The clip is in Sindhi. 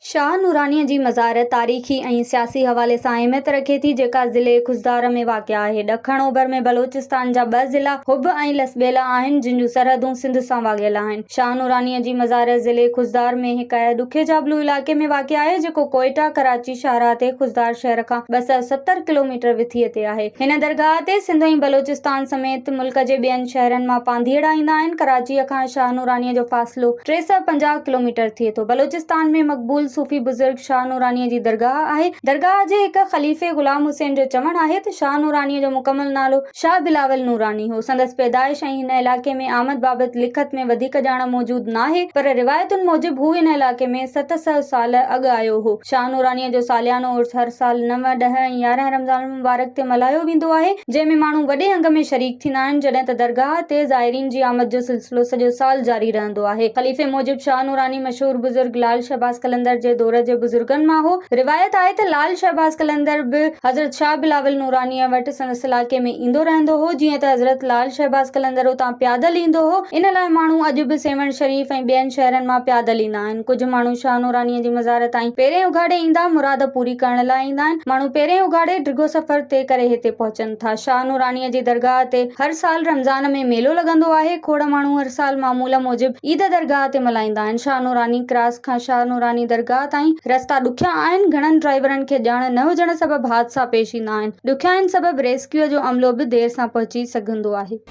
شاهه نورانيء جي مزار تاريخي ۽ سياسي حوالي سان اهميت رکي ٿي، جيڪا ضلعي خضدار ۾ واقع آهي. ڏکڻ اوڀر ۾ بلوچستان جا ٻه ضلعا حب ۽ لسٻيلا آهن، جن جون سرحدون سنڌ سان واڳيل آهن. شاهه نورانيء جي مزار ضلعي خضدار ۾ هڪ ڏکي جابلو علائقي ۾ واقع آهي، جيڪو ڪوئيٽا ڪراچي شاهراهه تي خضدار شهر کان 270 ڪلوميٽر وٿيء تي آهي. هن درگاهه تي سنڌ ۽ بلوچستان سميت ملڪ جي ٻين شهرن مان پانڌيئڙا ايندا آهن. ڪراچيء کان شاهه نورانيء جو فاصلو 350 ڪلوميٽر ٿئي ٿو. بلوچستان ۾ مقبول صوفي بزرگ شاهه نورانيء جي درگاهه آهي. درگاهه جي هڪ خليفي غلام حسين جو چوڻ آهي ته شاهه نورانيء جو مڪمل نالو شاهه بلاول نوراني هو. سندس پيدائش ۽ هن علائقي ۾ آمد بابت لکت ۾ وڌيڪ ڄاڻ موجود ناهي، پر روايتن موجب هو هن علائقي ۾ 700 سال اڳ آيو هو. شاهه نورانيء جو ساليانو عرس هر سال 9، 10 ۽ 11 رمضان المبارڪ تي ملهايو ويندو آهي، جنهن ۾ ماڻهو وڏي انگ ۾ شريڪ ٿيندا آهن، جڏهن ته درگاهه تي زائرين جي آمد جو سلسلو سڄو سال جاري رهندو آهي. خليفي موجب شاهه نوراني مشهور بزرگ لعل شهباز قلندر جي دور جي بزرگن مان هو. روايت آهي ته لعل شهباز قلندر به حضرت شاهه بلاول نورانيء وٽ سندس علائقي ۾ ايندو رهندو هو. جيئن ته حضرت لعل شهباز قلندر اتان پيادل ايندو هو، ان لاء ماڻهو اڄ به سيوهڻ شريف ۽ ٻين شهرن مان پيادل ايندا آهن. ڪجهه ماڻهو شاهه نورانيء جي مزار تائين پيرين اگهاڙي ايندا مراد پوري ڪرڻ لاء ايندا آهن. ماڻهو پيرين اگهاڙي ڊگهو سفر طئي ڪري هتي پهچن ٿا. شاهه نورانيء جي درگاهه تي هر سال رمضان ۾ ميلو لڳندو آهي. کوڙ ماڻهو هر سال معمول موجب عيد درگاهه تي ملهائيندا آهن. شاهه نوراني ڪراس کان شاهه نوراني درگاهه تائين رستا ڏکيا آهن. گهڻن ڊرائيورن کي ڄاڻ نه هجڻ سبب حادثا پيش ايندا آهن. ڏکيائين سبب ريسڪيو جو عملو به دير سان پهچي سگهندو آهي.